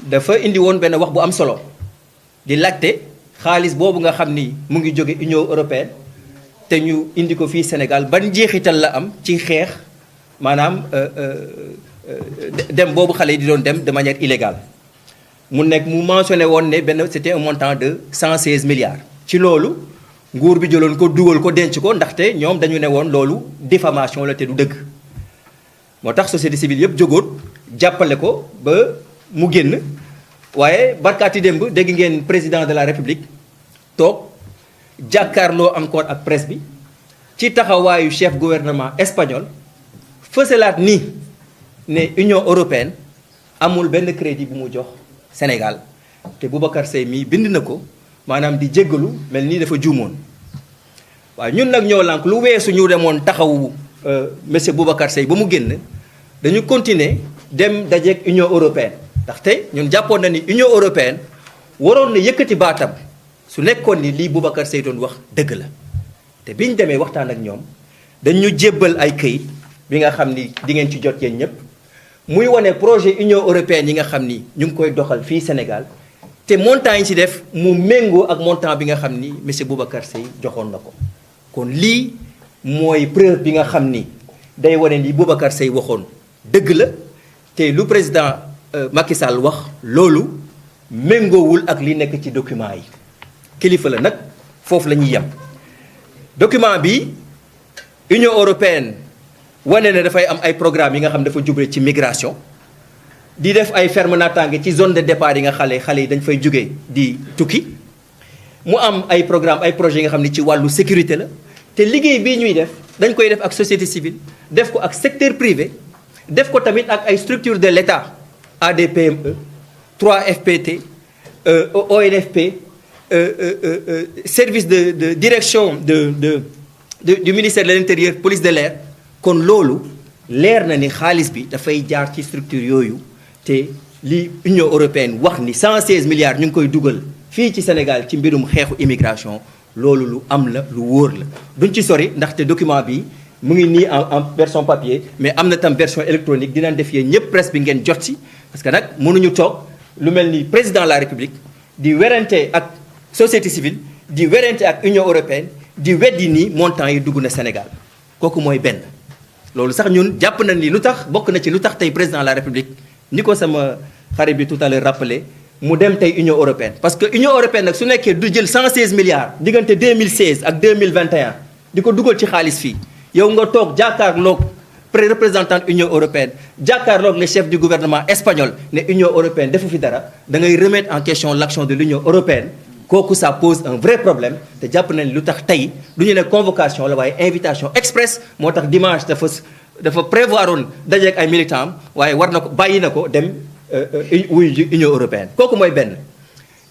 dafa indi woon benn wax bu am solo di laajte xaalis boobu nga xam ni mu ngi jóge Union européenne te ñu indi ko fii Sénégal ban njeexital la am ci xeex maanaam dem boobu xale yi di doon dem de manière illégale mu nekk mu mentionné woon ne benn c'était un montant de 116 milliards. ci loolu nguur bi jëloon ko dugal ko denc ko ndaxte ñoom dañu ne woon loolu diffamation la te du dëgg moo tax société civile yëpp jógoot jàppale ko ba mu génn waaye barkaati démb dégg ngeen président de la république toog jàkkaarloo encore ak presse bi ci taxawaayu chef gouvernement espagnol fësalaat ni ne Union européenne amul benn crédit bu mu jox Sénégal te Boubacar Seye mii bind na ko maanaam di jéggalu mel nii dafa juumoon waaye ñun nag ñoo lànk lu weesu ñu demoon taxawu monsieur Boubacar Seye ba mu génn dañu continuer dem dajeeg Union européenne ndaxte ñun jàppoon na ni Union européenne waroon na yëkkati baatam su nekkoon ni lii Boubacar Seye doon wax dëgg la te biñ demee waxtaan ak ñoom dañu jébbal ay këyit bi nga xam ni di ngeen ci jot yéen ñëpp muy wane projet Union européenne yi nga xam ni ñu ngi koy doxal fii Sénégal te montant yi ci def mu méngoo ak montant bi nga xam ni monsieur Boubacar Seye joxoon na ko kon lii mooy preuve bi nga xam ni day wane ni Boubacar Seye waxoon dëgg la te lu président Macky Sall wax loolu méngoowul ak li nekk ci document yi kilifa la nag foofu la ñuy yem document bi Union européenne wane ne dafay am ay programme yi nga xam dafa juble ci migration di def ay ferme naataange ci zone de départ yi nga xale yi dañ fay jóge di tukki mu am ay programme ay projets yi nga xam ne ci wàllu sécurité la te liggéey bii ñuy def dañ koy def ak société civile def ko ak secteur privé def ko tamit ak ay structures de l'État ADPME 3FPT ONFP service de direction du ministère de l'Intérieur police de l'air kon loolu leer na ni xaalis bi dafay jaar ci structure yooyu te li Union européenne wax ni 116 milliards ñu ngi koy dugal fii ci Sénégal ci mbirum xeexu immigration loolu lu am la lu wóor la duñ ci sori ndaxte document bi mu ngi nii en version papier mais am na tam version électronique dinañ def yéen ñëpp presse bi ngeen jot si parce que nag mënuñu toog lu mel ni président de la République di werante ak société civile di werante ak Union européenne di weddi nii montant yi dugg na Sénégal kooku mooy benn loolu sax ñun jàpp nañ ni lu tax bokk na ci lu tax tey président de la République ni ko sama xarit bi tout à l'heure rappelé mu dem tey Union européenne parce que Union européenne nag su nekkee du jël 116 milliards diggante 2016 ak 2021 di ko dugal ci xaalis fii yow nga toog jàkkaarloog représentant Union européenne jàkkaarloog le chef du gouvernement espagnol ne Union européenne defu fi dara da ngay remettre en question l'action de l'Union européenne kooku ça pose un vrai problème te jàpp nañ lu tax tey du ñu ne convocation la waaye invitation express moo tax dimanche dafa prévoir woon dajeek ay militants am waaye war na ko bàyyi na ko dem wuyu ji Union européenne kooku mooy benn.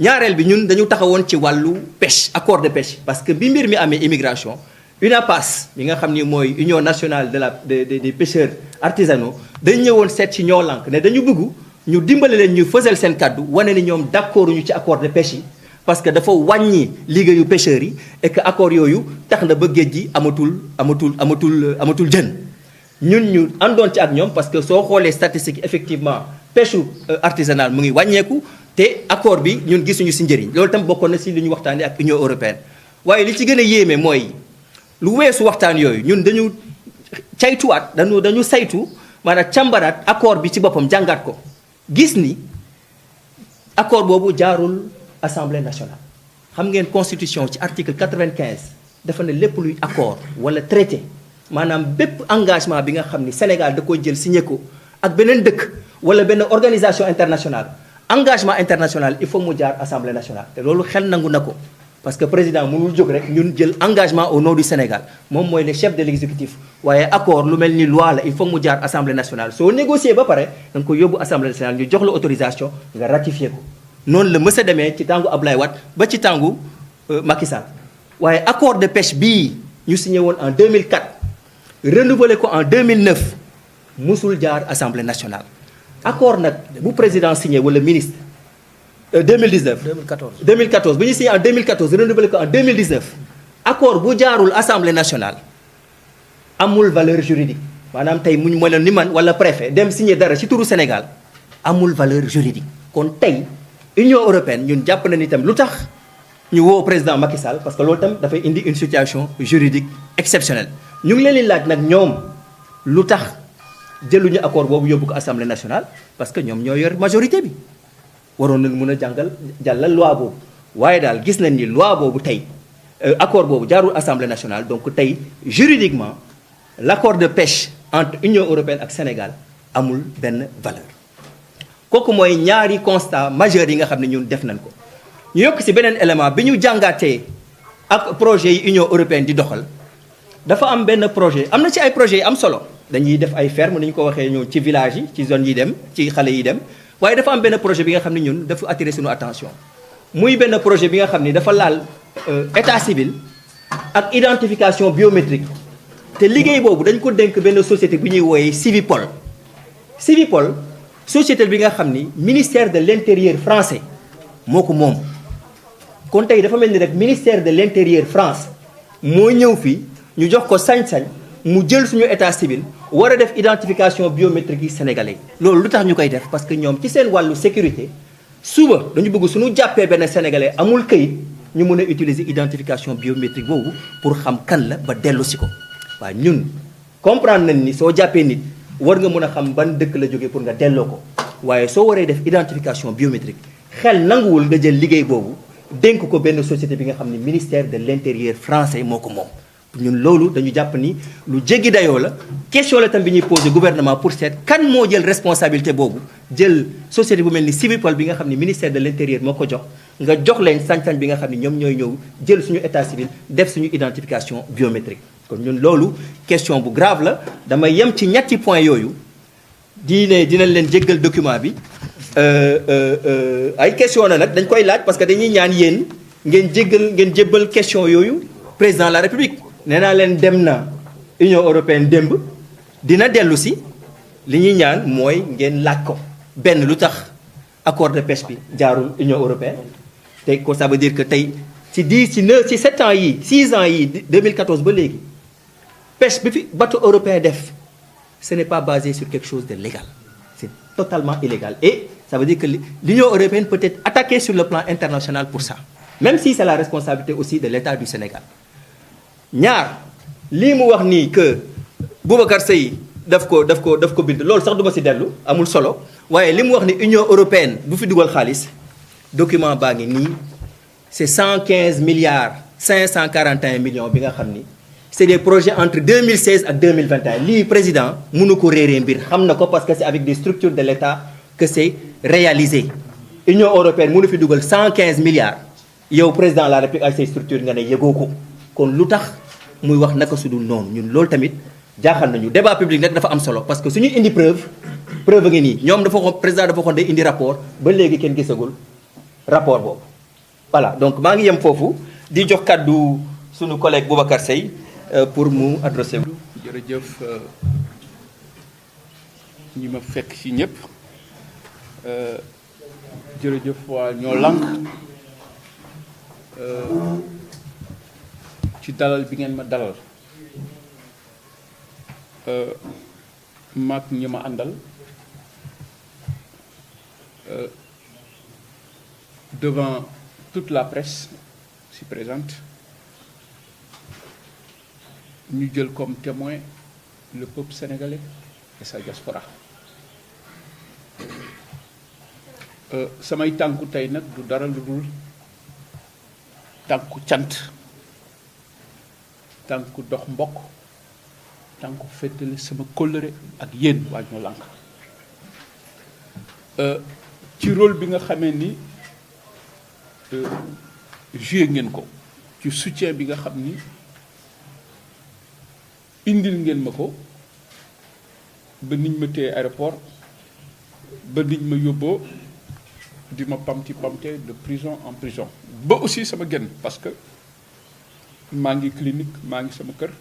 ñaareel bi ñun dañu taxawoon ci wàllu pêche accord de pêche parce que bi mbir mi amee immigration UNAPAS bi nga xam ni mooy Union nationale des pêcheurs artisanaux dañ ñëwoon seet ci ñoo lànk ne dañu bëgg ñu dimbale leen ñu fësal seen kàddu wane ni ñoom d'accord ñu ci accord de pêche yi. parce que dafa wàññi liggéeyu pêcheurs yi et que accord yooyu tax na ba géej gi amatul jën ñun ñu àndoon ci ak ñoom parce que soo xoolee statistiques effectivement pêche artisanale mu ngi wàññeeku te accord bi ñun gisuñu si njëriñ loolu tam bokkoon na si li ñu waxtaanee ak Union européenne waaye li ci gën a yéeme mooy lu weesu waxtaan yooyu ñun dañu caytuwaat dañu saytu maanaam càmbaraat accord bi ci boppam jàngaat ko gis ni accord boobu jaarul Assemblée nationale xam ngeen constitution ci article 95 dafa ne lépp luy accord wala traité maanaam bépp engagement bi nga xam ni Sénégal da koy jël signé ko ak beneen dëkk wala benn organisation internationale engagement international il faut mu jaar Assemblée nationale te loolu xel nangu na ko parce que président mënul jóg rek ñun jël engagement au nom du Sénégal moom mooy le chef de l'exécutif waaye accord lu mel ni loi la il faut mu jaar Assemblée nationale soo négocier ba pare da nga ko yóbbu Assemblée nationale ñu jox la autorisation nga ratifier ko noonu la mës a demee ci tàngu Abdoulaye Wade ba ci tàngu Macky Sall waaye accord de pêche bii ñu signé woon en 2004 renouvelé ko en 2009 musul jaar Assemblée nationale accord nag bu président signé wala ministre 2014 bu ñu signé en 2014 renouvelé ko en 2019 accord bu jaarul Assemblée nationale amul valeur juridique maanaam tey muñ mel ni man wala préfet dem signé dara ci turu Sénégal amul valeur juridique kon tey Union européenne ñun jàpp na ni itam lu tax ñu woo président Macky Sall parce que loolu tam dafay indi une situation juridique exceptionnelle ñu ngi leen di laaj nag ñoom lu tax jëluñu accord boobu yóbbu ko assemblée nationale parce que ñoom ñoo yor majorité bi waroon nañ mën a jàllal loi boobu waaye daal gis nañ ni loi boobu tey accord boobu jaarul assemblée nationale donc tey juridiquement l'accord de pêche entre Union européenne ak Sénégal amul benn valeur kooku mooy ñaari constat majeur yi nga xam ne ñun def nañ ko ñu yokk ci beneen élément bi ñu jàngaatee ak projet yi Union européenne di doxal dafa am benn projet am na ci ay projets yi am solo dañuy def ay ferme ni ñu ko waxee ñëw ci village yi ci zone yi dem ci xale yi dem waaye dafa am benn projet bi nga xam ne ñun dafa attirer suñu attention muy benn projet bi nga xam ni dafa laal état civil ak identification biométrique te liggéey boobu dañ ko dénk benn société bu ñuy wooyee Civipol Civipol société bi nga xam ni ministère de l'intérieur français moo ko moom kon tey dafa mel ni rek ministère de l'intérieur France moo ñëw fii ñu jox ko sañ-sañ mu jël suñu état civil war a def identification biométrique yi sénégalais loolu lu tax ñu koy def parce que ñoom ci seen wàllu sécurité suba dañu bëgg suñu jàppee benn sénégalais amul këyit ñu mën a utiliser identification biométrique boobu pour xam kan la ba dellu si ko waaw ñun comprendre nañ ni soo jàppee nit war nga mën a xam ban dëkk la jógee pour nga delloo ko waaye soo waree def identification biométrique xel nanguwul nga jël liggéey boobu dénk ko benn société bi nga xam ne ministère de l'intérieur français moo ko moom ñun loolu dañu jàpp ni lu jéggi dayoo la question la tam bi ñuy posé gouvernement pour seet kan moo jël responsabilité boobu jël société bu mel ni Civipol bi nga xam ne ministère de l'intérieur moo ko jox nga jox leen sañ-sañ bi nga xam ne ñoom ñooy ñëw jël suñu état civil def suñu identification biométrique kon ñun loolu question bu grave la damay yem ci ñetti point yooyu dinañ leen jéggal document bi ay question na nag dañ koy laaj parce que dañuy ñaan yéen ngeen jébbal question yooyu président de la république nee naa leen dem na Union européenne démb dina dellu si li ñuy ñaan mooy ngeen laaj ko benn lu tax accord de pêche bi jaarul Union européenne te ko ça veut dire que tey ci 7 ans yi 6 ans yi 2014 ba léegi pêche bi fi bateau européen def ce n'est pas basé sur quelque chose de légal c'est totalement illégal et ça veut dire que l'Union européenne peut être attaquée sur le plan international pour ça même si c'est la responsabilité aussi de l'État du Sénégal ñaar lii mu wax nii que Boubacar Seye daf ko bind loolu sax du ma si dellu amul solo waaye li mu wax ni Union européenne bu fi dugal xaalis document baa ngi nii c'est 115 milliards 541 millions bi nga xam ni c'est des projets entre 2016 ak 2021 lii président mënu ko réeree mbir xam na ko parce que c'est avec des structures de l'État que c'est réalisé Union européenne mënu fi dugal 115 milliards yow président de la République ak say structures nga ne yëgoo ko kon lu tax muy wax naka su dul noonu ñun loolu tamit jaaxal nañu débat public nag dafa am solo parce que suñu indi preuve ngi nii ñoom dafa ko président dafa ko day indi rapport ba léegi kenn gisagul rapport boobu voilà donc maa ngi yem foofu di jox kàddu suñu collègue Boubacar Seye pour mu adressé wu. jërëjëf ñi ma fekk ci ñëpp jërëjëf waa ñoo lank ci dalal bi ngeen ma dalal maak ñi ma àndal devant toute la presse ici présente ñu jël comme témoin le peuple sénégalais et sa diaspora samay tànku tey nag du dara lu dul tànku cant tànku dox mbokk tànku féetale sama kóllëre ak yéen waa ñoo lànk ci rôle bi nga xamee ni joué ngeen ko ci soutien bi nga xam ni indil ngeen ma ko ba niñ ma téye aéroport ba niñ ma yóbboo di ma pamti pamte de prison en prison ba aussi sama genn parce que maa ngi clinique maa ngi sama kër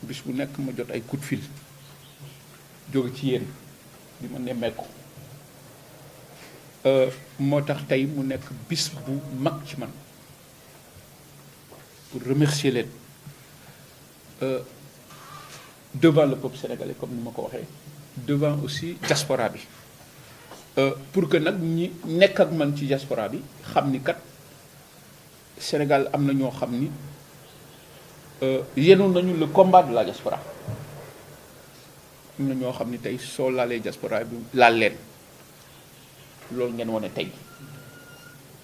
bis bu nekk ma jot ay coup de fil jóge ci yéen di ma nemmeeku moo tax tey mu nekk bis bu mag ci man pour remercier leen devant le peuple sénégalais comme ni ma ko waxee devant aussi diaspora bi pour que nag ñi nekk ak man ci diaspora bi xam ni kat Sénégal am na ñoo xam ni yenu nañu le combat de la diaspora. am na ñoo xam ni tey soo laalee diaspora bi laal leen loolu ngeen wane tey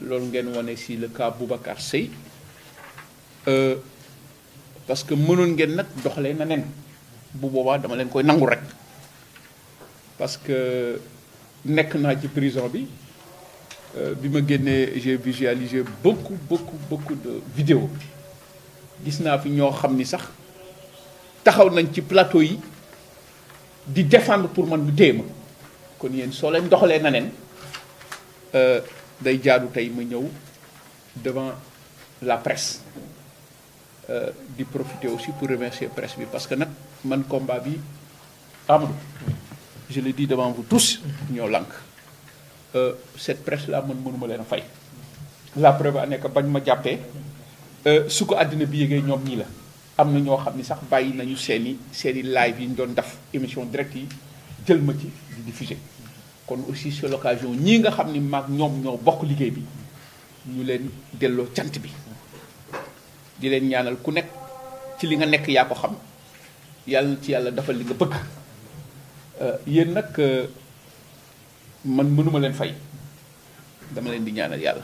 loolu ngeen wane si le cas Boubacar Seye parce que mënoon ngeen nag doxalee na nen bu boobaa dama leen koy nangu rek parce que nekk naa ci prison bi bi ma génnee j'ai visualisé beaucoup de vidéos gis naa fi ñoo xam ni sax taxaw nañ ci plateau yi di défendre pour man ñu téye ma kon yéen soo leen doxalee na nen day jaadu tey ma ñëw devant la presse di profiter aussi pour remercier presse bi parce que nag man combat bi Amadou je le dis devant vous tous ñoo lànk cette presse là man mënuma leen a fay la preuve a nekk bañ ma jàppee su ko àddina bi yëgee ñoom ñii la am na ñoo xam ni sax bàyyi nañu seeni live yi ñu doon def émission direct yi jël ma ci di diffuser kon aussi c'est l'occasion ñii nga xam ni maag ñoom ñoo bokk liggéey bi ñu leen delloo cant bi di leen ñaanal ku nekk ci li nga nekk yaa ko xam yàlla ci yàlla defal li nga bëgg yéen nag man mënuma leen fay dama leen di ñaanal yàlla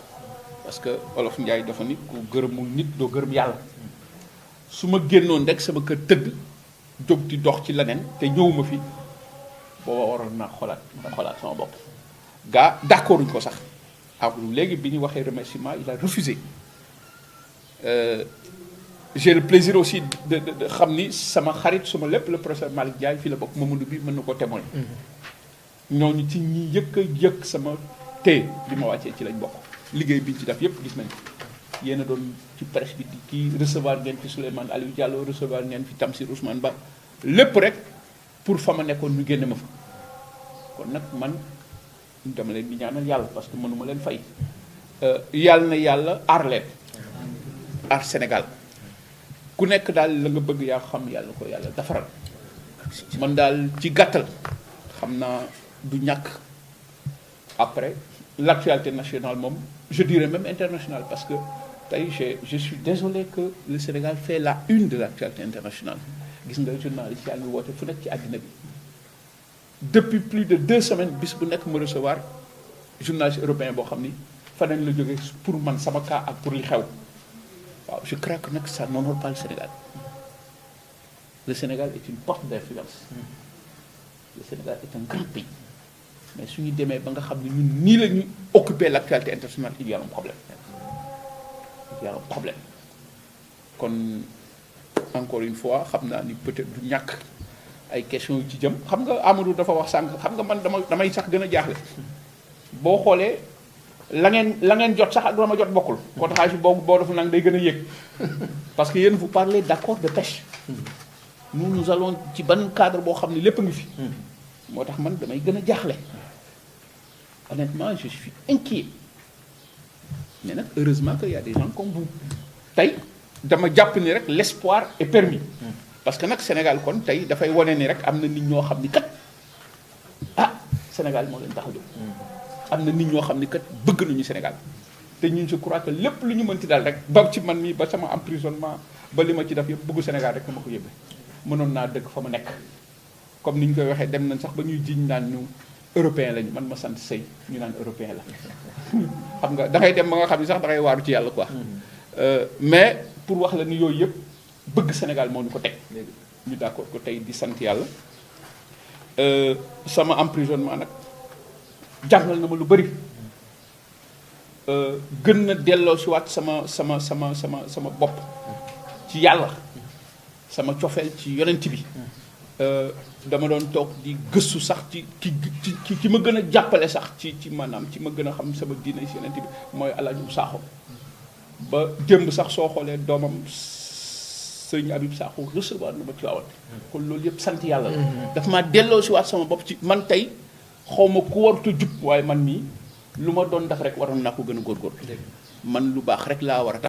parce que Olof Njaay dafa ni ku gërëmul nit doo gërëm yàlla su ma génnoon rek sama kër tëdd jóg di dox ci leneen te ñëwuma fi booba waroon naa xoolaat sama bopp gaa d'accorduñ ko sax Amadou léegi bi ñu waxee remerciement il a refusé j'ai le plaisir aussi de xam ni sama xarit suma lépp le professeur Malick Ndiaye fii la bokk Mamadou bi mën na ko témoin ñooñu ci ñi yëkk sama téye bi ma wàccee ci lañ bokk liggéey bi ñu ci def yëpp gis nañ ko yéen a doon ci presse bi di kii recevoir ngeen fi Souleymane Aliou Diallo recevoir ngeen fi Tamsir Ousmane Ba lépp rek pour fa ma nekkoon ñu génne ma fa kon nag man dama leen di ñaanal yàlla parce que mënuma leen fay yàlla na yàlla aar leen aar Sénégal ku nekk daal la nga bëgg yaa xam yàlla ko yàlla defaral man daal ci gàttal xam naa du ñàkk après l'actualité nationale moom je dirais même internationale parce que tey je suis désolé que le Sénégal fait la une de l'actualité internationale gis nga journaliste yaa ngi woote fu nekk ci àddina bi depuis plus de 2 semaines bis bu nekk ma recevoir journaliste européen boo xam ni faneen la jógee pour man sama cas ak pour li xew waaw je crois que nag ça n'honore pas le Sénégal. Le Sénégal est une porte d'influence. Le Sénégal est un grand pays. Mais si nous demee ba nga xam ne ñun nii la ñu occuper l'actualité internationale il y a un problème. Il y a un problème. kon encore une fois xam naa ni peut-être du ñàkk ay questions yu ci jëm xam nga Amadou dafa wax sànq xam nga man damay sax gën a jaaxle boo xoolee. la ngeen jot sax ak dama jot bokkul. kon xaalis boo defu nag day gën a yéeg parce que yéen vous parlez d'accord de pêche. nous allons ci ban cadre boo xam ne lépp a ngi fi. moo tax man damay gën a jaaxle honnêtement je suis inquiet mais nag heureusement que y a des gens comme vous tey dama jàpp ni rek l'espoir est permis. parce que nag Sénégal kon tey dafay wane ni rek am na nit ñoo xam ni kat Sénégal moo leen tax a jóg. am na nit ñoo xam ni kat bëgg nañu Sénégal te ñun je crois que lépp lu ñu mënti daal rek ba ci man mii ba sama emprisonnement ba li ma ci def yëpp bëggu Sénégal rek ma ko yóbbee mënoon naa dëkk fa ma nekk comme ni ñu koy waxee dem nañ sax ba ñuy jiñ naan ñu européen lañu man ma sant sëy ñu naan européen la xam nga dangay dem ba nga xam ni sax dangay waaru ci yàlla quoi mais pour wax la ni yooyu yëpp bëgg Sénégal moo ñu ko teg ñu d'accord ko tey di sant yàlla sama emprisonnement nag jàngal na ma lu bari gën na delloo si waat sama bopp ci yàlla sama cofeel ci yonent bi dama doon toog di gëstu sax ci ma gën a jàppale sax ci maanaam ci ma gën a xam sama diine si yonent bi mooy Alaaji Sakho ba démb sax soo xoolee doomam sëñ Habib Sakho recevoir na ma ci waawal kon loolu yëpp sant yàlla la daf maa delloo si waat sama bopp ci man tey xaw ma ku wartu jub waaye man mii lu ma doon def rek waroon naa ko gën a góorgóorlu man lu baax rek laa war a